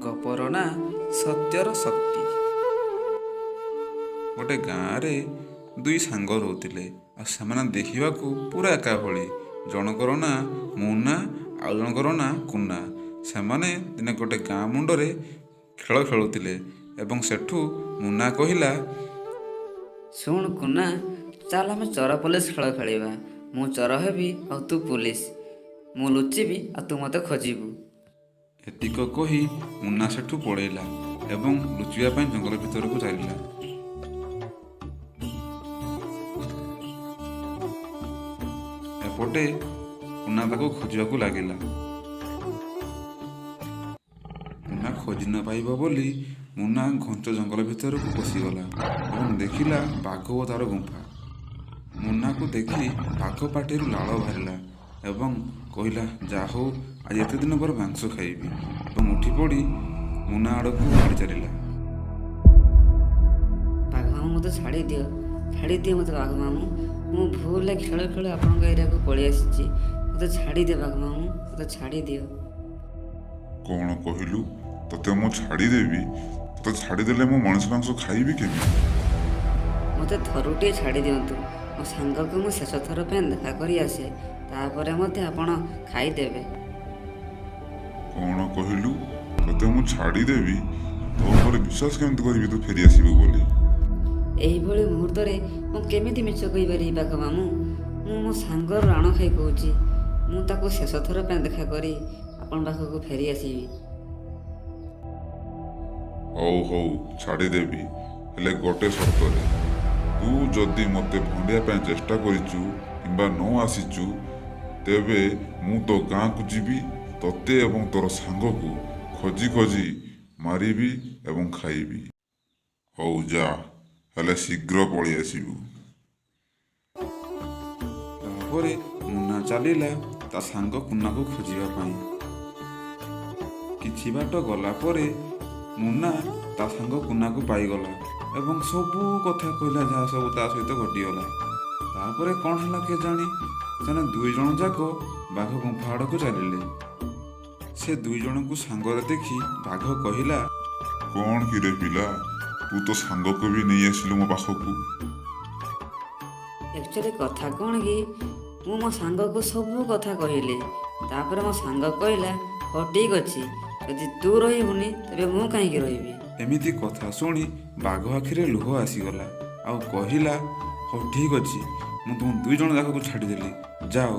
ଗପର ନାଁ ସତ୍ୟର ଶକ୍ତି। ଗୋଟେ ଗାଁରେ ଦୁଇ ସାଙ୍ଗ ରହୁଥିଲେ, ଆଉ ସେମାନେ ଦେଖିବାକୁ ପୁରା ଏକା ଭଳି। ଜଣଙ୍କର ନାଁ ମୁନା, ଆଉ ଜଣଙ୍କର ନାଁ କୁନା। ସେମାନେ ଦିନେ ଗୋଟେ ଗାଁ ମୁଣ୍ଡରେ ଖେଳ ଖେଳୁଥିଲେ ଏବଂ ସେଠୁ ମୁନା କହିଲା, ଶୁଣ କୁନା, ଚାଲ ଆମେ ଚୋର ପୋଲିସ ଖେଳ ଖେଳିବା। ମୁଁ ଚୋର ହେବି ଆଉ ତୁ ପୋଲିସ। ମୁଁ ଲୁଚିବି ଆଉ ତୁ ମୋତେ ଖୋଜିବୁ। ଏତିକ କହି ମୁନା ସେଠୁ ପଳେଇଲା ଏବଂ ଲୁଚିବା ପାଇଁ ଜଙ୍ଗଲ ଭିତରକୁ ଚାଲିଲା। ଏପଟେ କୁନା ତାକୁ ଖୋଜିବାକୁ ଲାଗିଲା। କୁନା ଖୋଜି ନ ପାଇବ ବୋଲି ମୁନା ଘଞ୍ଚ ଜଙ୍ଗଲ ଭିତରକୁ ପଶିଗଲା ଏବଂ ଦେଖିଲା ବାଘ ଓ ତାର ଗୁମ୍ଫା। ମୁନାକୁ ଦେଖି ବାଘ ପାଟିରୁ ଲାଳ ବାହାରିଲା ଏବଂ କହିଲା, ଯାହା ହଉ, ଆଜି ଏତେ ଦିନ ପରେ ମାଂସ ଖାଇବି, ଏବଂ ଉଠି ପଡ଼ି ମୁନା ଆଡ଼କୁ ମାଡ଼ି ଚାଲିଲା। ବାଘ ମାମୁଁ, ମୋତେ ଛାଡ଼ିଦିଅ, ଛାଡ଼ିଦିଅ ମୋତେ ବାଘ ମାମୁଁ। ମୁଁ ଭୁଲରେ ଖେଳୁ ଖେଳୁ ଆପଣଙ୍କ ଏରିଆକୁ ପଳେଇ ଆସିଛି। ମୋତେ ଛାଡ଼ିଦିଅ ବାଘ ମାମୁଁ, ମୋତେ ଛାଡ଼ିଦିଅ। କ'ଣ କହିଲୁ? ତତେ ମୁଁ ଛାଡ଼ିଦେବି? ତତେ ଛାଡ଼ିଦେଲେ ମୁଁ ମଣିଷ ମାଂସ ଖାଇବି କେମିତି? ମୋତେ ଥରୁଟିଏ ଛାଡ଼ି ଦିଅନ୍ତୁ। ମୋ ସାଙ୍ଗକୁ ମୁଁ ଶେଷ ଥର ପାଇଁ ଦେଖା କରି ଆସେ, ତାପରେ ମୋତେ ଆପଣ ଖାଇଦେବେ। କ'ଣ କହିଲୁ? ତତେ ମୁଁ ଛାଡ଼ିଦେବି? ତୋ ଉପରେ ବିଶ୍ୱାସ କେମିତି କରିବି ତୁ ଫେରି ଆସିବୁ ବୋଲି? ଏହିଭଳି ମୁହୂର୍ତ୍ତରେ ମୁଁ କେମିତି ମିଛ କହିପାରିବି ବାଘ ମାମୁଁ? ମୁଁ ମୋ ସାଙ୍ଗର ରାଣ ଖାଇ କହୁଛି, ମୁଁ ତାକୁ ଶେଷ ଥର ପାଇଁ ଦେଖା କରି ଆପଣଙ୍କ ପାଖକୁ ଫେରି ଆସିବି। ହଉ ହଉ, ଛାଡ଼ିଦେବି, ହେଲେ ଗୋଟେ ସର୍ତ୍ତରେ। ତୁ ଯଦି ମୋତେ ଭଣ୍ଡେଇବା ପାଇଁ ଚେଷ୍ଟା କରିଛୁ କିମ୍ବା ନ ଆସିଛୁ, ତେବେ ମୁଁ ତୋ ଗାଁକୁ ଯିବି, ତୋତେ ଏବଂ ତୋର ସାଙ୍ଗକୁ ଖୋଜି ଖୋଜି ମାରିବି ଏବଂ ଖାଇବି। ହଉ ଯା, ହେଲେ ଶୀଘ୍ର ପଳେଇ ଆସିବୁ। ତାପରେ ମୁନା ଚାଲିଲା ତା ସାଙ୍ଗ କୁନାକୁ ଖୋଜିବା ପାଇଁ। କିଛି ବାଟ ଗଲା ପରେ ମୁନା ତା ସାଙ୍ଗ କୁନାକୁ ପାଇଗଲା ଏବଂ ସବୁ କଥା କହିଲା, ଯାହା ସବୁ ତା ସହିତ ଘଟିଗଲା। ତାପରେ କ'ଣ ହେଲା କେଜାଣି, ସେମାନେ ଦୁଇ ଜଣ ଯାକ ବାଘ ଗୁମ୍ଫା ଆଡ଼କୁ ଚାଲିଲେ। ସେ ଦୁଇ ଜଣଙ୍କୁ ସାଙ୍ଗରେ ଦେଖି ବାଘ କହିଲା, କ'ଣ କିରେ ପିଲା, ତୁ ତୋ ସାଙ୍ଗକୁ ବି ନେଇ ଆସିଲୁ ମୋ ପାଖକୁ? ଆକ୍ଚୁଆଲି କଥା କ'ଣ କି, ମୁଁ ମୋ ସାଙ୍ଗକୁ ସବୁ କଥା କହିଲି। ତାପରେ ମୋ ସାଙ୍ଗ କହିଲା, ହଉ ଠିକ୍ ଅଛି, ଯଦି ତୁ ରହିବୁନି ତେବେ ମୁଁ କାହିଁକି ରହିବି? ଏମିତି କଥା ଶୁଣି ବାଘ ଆଖିରେ ଲୁହ ଆସିଗଲା ଆଉ କହିଲା, ହଉ ଠିକ୍ ଅଛି, ମୁଁ ତୁମ ଦୁଇ ଜଣ ଯାକକୁ ଛାଡ଼ିଦେଲି, ଯାଅ